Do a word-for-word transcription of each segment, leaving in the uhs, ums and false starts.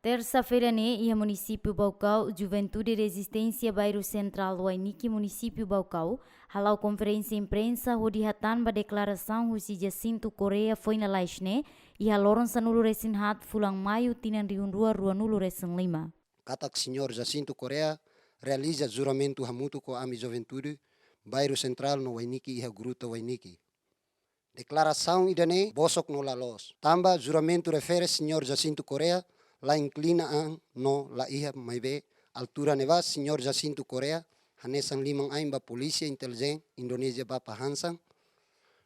Tersa-feira ne'e, iha munisípiu Baucau, Juventude Rezisténsia Bairru Sentrál Wainiki, munisípiu Baucau, hala'o konferénsia imprensa hodi hatán ba deklarasaun husi Jacinto Correia foin lalais ne'e, iha loron sanulu-resin-haat fulan Maiu tinan rihun rua ruanulu-resin-lima. Katak Señór Jacinto Correia realiza juramentu hamutuk ho ami juventude Bairru Sentrál no Wainiki iha Gruta Wainiki. Deklarasaun ida-ne'e bosok no la loos. Tanba juramentu refere Señór Jacinto Correia la inklina an no la iha, maibé altura ne'ebá Señór Jacinto Correia hanesan liman-ain ba polísia intelijen Indonézia bapa hansan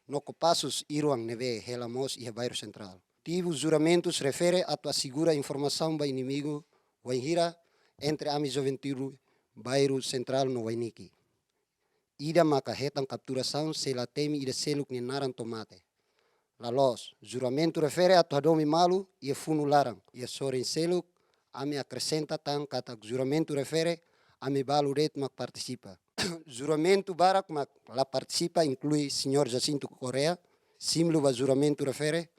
no Kopassus Irwan ne'ebé hela mós iha Bairru Sentrál. Motivu juramentus refere atu asegura informasaun ba inimigu wainhira entre ami juventude Bairru Sentrál no Wainiki. Ida maka hetan kapturasaun se la temi ida seluk nia naran to'o mate. La loos, juramentu refere atu hadomi malu iha funu laran, iha sorin seluk, ami akresenta tan katak juramentu refere ami balu de'it mak partisipa. Juramentu barak mak la partisipa, inklui Señór Jacinto Correia, símbolu ba juramentu refere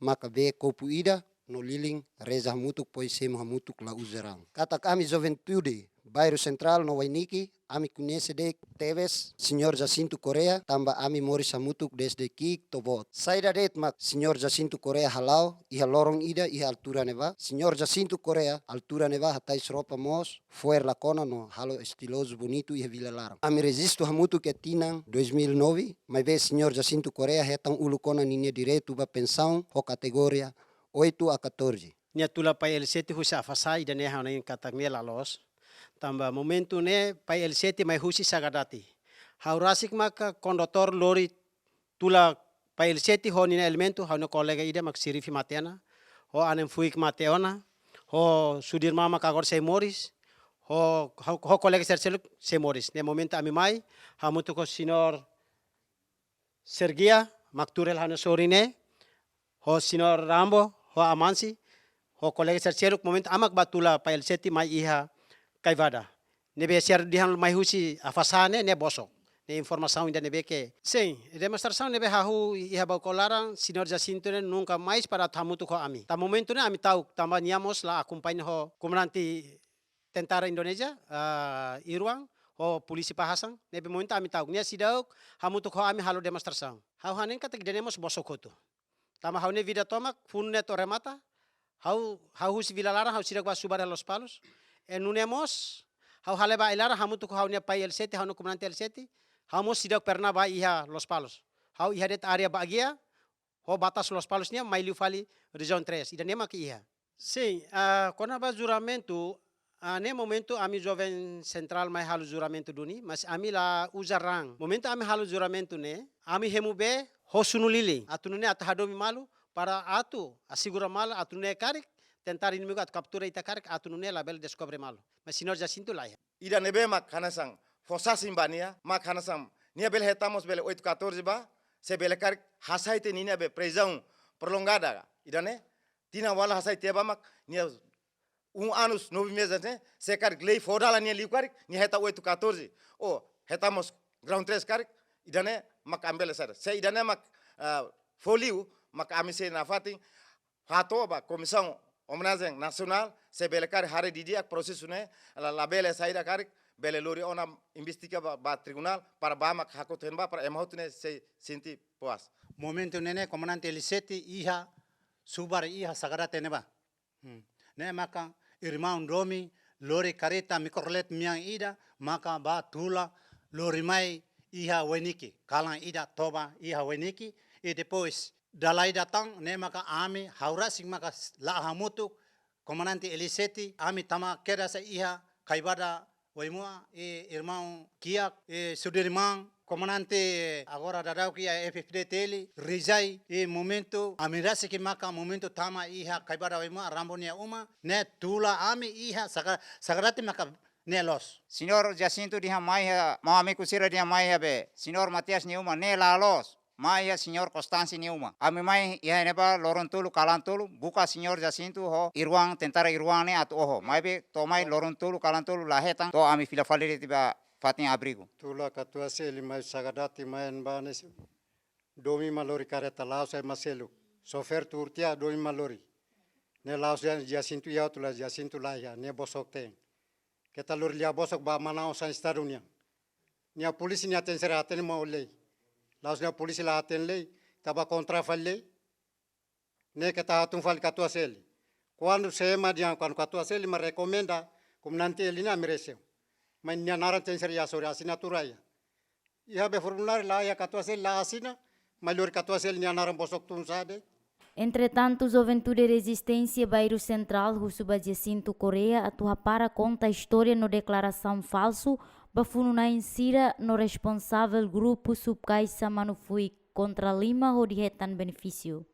maka bee kopu ida no lilin reza hamutuk, poi semo hamutuk, la uza raan. Katak ami juventude Bairru Sentrál no Wainiki, ami koñese de'it tebes Señór Jacinto Correia, tanba ami moris hamutuk dezde ki'ik to'o boot. Saida de'it mak Señór Jacinto Correia hala'o iha loron ida iha altura ne'ebá? Señór Jacinto Correia altura ne'ebá hatais roupa moos, fo'er la kona no halo estilozu bonitu iha vila laran. Ami rejistu hamutuk iha tinan dois mil e nove, maibé Señór Jacinto Correia hetan uluk ona ninia direitu ba pensaun ho kategoria oito a catorze. Nia tula Pai L sete husi Afasá, ida-ne'e ha'u hanoin katak ne'e la loos. Tanba momentu ne'e Pai L sete mai husi Sagadati. Ha'u rasik maka kondutór lori tula Pai L sete ho ninia elementu, ha'u-nia kolega ida mak Sirifi mate ona, ho Anem Fuik mate ona, ho Sudirman mak agora sei moris, ho, ho, ho kolega sira seluk sei moris. Ne'e momentu ami mai, hamutuk ho Señór Sergia, mak tuur hela ha'u-nia sorin ne'e, ho Señór Rambo, ho Amansi, ho kolega sira seluk, momentu ami mak bá tula Pai L sete mai iha Kaivada. Ne'ebé sira dehan mai husi Afasá ne'e, ne'e bosok. Ne'e informasaun ida ne'ebé ke. Sin, demonstrasaun ne'ebé hahú iha Baucau laran, Señór Jacinto ne'e nunka mais para atu hamutuk ho ami. Tanba momentu ne'e ami ta'uk, tanba nia mós la akompaña ho komandante tentara Indonézia, ah, Irwan, ho polísia bapa hansan, ne'ebé momentu ami ta'uk, nia seidauk hamutuk ho ami halo demonstrasaun. Ha'u hanoin katak ida-ne'e mós bosok hotu. Tanba ha'u-nia vida tomak, funu ne'e to'o remata, ha'u, ha'u husi vila laran, ha'u seidauk bá subar iha Lospalos. E nune'e mós, ha'u halai bá ai-laran hamutuk ho ha'u-nia Pai L sete, ha'u-nia komandante L sete, ha'u mós seidauk pernah bá iha Lospalos. Ha'u iha de'it área Baguia, ho batas Lospalos nian, mai liu fali Rejiaun Três. Ida-ne'e mak iha. Sin, ah, kona-ba juramentu, ah, ne'e momentu ami Joven Sentrál mai halo juramentu duni, mas ami la uza raan. Momentu ami halo juramentu ne'e, ami hemu bee ho sunu lilin. Atu nune'e atu hadomi malu, para atu asegura malu, atu nune'e karik tentara inimigu atu kaptura ita karik, atu nune'e labele deskobre malu. Mas Señór Jacinto la iha. Ida ne'ebé mak hanesan fó sasin ba nia, mak hanesan nia bele hetan mós bele oito catorze bá, se bele karik hasai tiha ninia be prizaun prolongada. Ida-ne'e, tinan ualu hasai tiha bá mak nia um ano, nove meses ne'e, se karik lei fó dala nia liu karik, nia hetan oito catorze. Ou hetan mós Rejiaun Três karik, ida-ne'e mak ami bele saida. Se ida-ne'e mak, ah, fó liu, mak ami sei nafatin hato'o ba Komisaun Omenajen Nasionál, se bele karik haree didi'ak prosesu ne'e, la, labele saida karik, bele lori ona investiga ba, ba tribunál, para bá mak hakotu hein bá, para ema hotu ne'e sei sente puas. Momentu ne'e ne'e, komandante L sete iha subar iha Sagadati ne'ebá. Hmm. Ne'e maka irmaun domin lori kareta Chevrolet mean ida, maka bá tula lori mai iha Wainiki, kalan ida toba iha Wainiki, i depois dala ida tan, ne'e maka ami, ha'u rasik maka s-, la'o hamutuk, komandante L sete, ami tama kedas iha Kaivada Waimoa, i irmaun Kiak, i Sudirman, komandante agora daudauk iha F F D T L, Rijai, i momentu, ami rasik maka momentu tama iha Kaivada Waimoa, Rambo nia uma, ne'e tula ami iha Saga-, Sagadati maka ne'e loos. Señór Jacinto dehan mai iha, maun amigu sira dehan mai iha be, Señór Matias nia uma, ne'e la loos. Mai iha Señór Konstansi nia uma. Ami mai iha ne'ebá loron tolu, kalan tolu, buka Señór Jacinto ho Irwan, tentara Irwan ne'e atu oho. Maibé to'o mai loron tolu, kalan tolu la hetan, to'o ami fila fali de'it ba fatin abrigu. Tula katuas Eli mai Sagadati mai iha ne'ebá ne'e, domin mak lori kareta, la'ós ema seluk. Xofér tuur tiha, domin mak lori. Ne'e la'ós Jacinto iha hotu, la'ós Jacinto laiha, ne'e bosok-teen. Keta lori lia bosok ba Manaus hanesan Estadu nian. Nia polísia nia tenke ser hatene maun lei. La'ós nia polísia la hatene lei, ita bá kontra fali lei. Ne'e keta hatún fali katuas L. Kuandu sema dian, kuandu katuas L mak rekomenda, komandante L ne'e merese. Mas nia naran tenke ser iha sorin asinatura iha. Iha be formuláriu la iha, katuas L la asina, mas lori katuas L nia naran bosok tun saida. Entretantu, Juventude Rezisténsia Bairru Sentrál husu ba Jacinto Correia atu hapara konta istória no deklarasaun falsu ba funu-na'in sira no responsavel grupu Subkaixa Manufuik kontra lima hodi hetan benefísiu.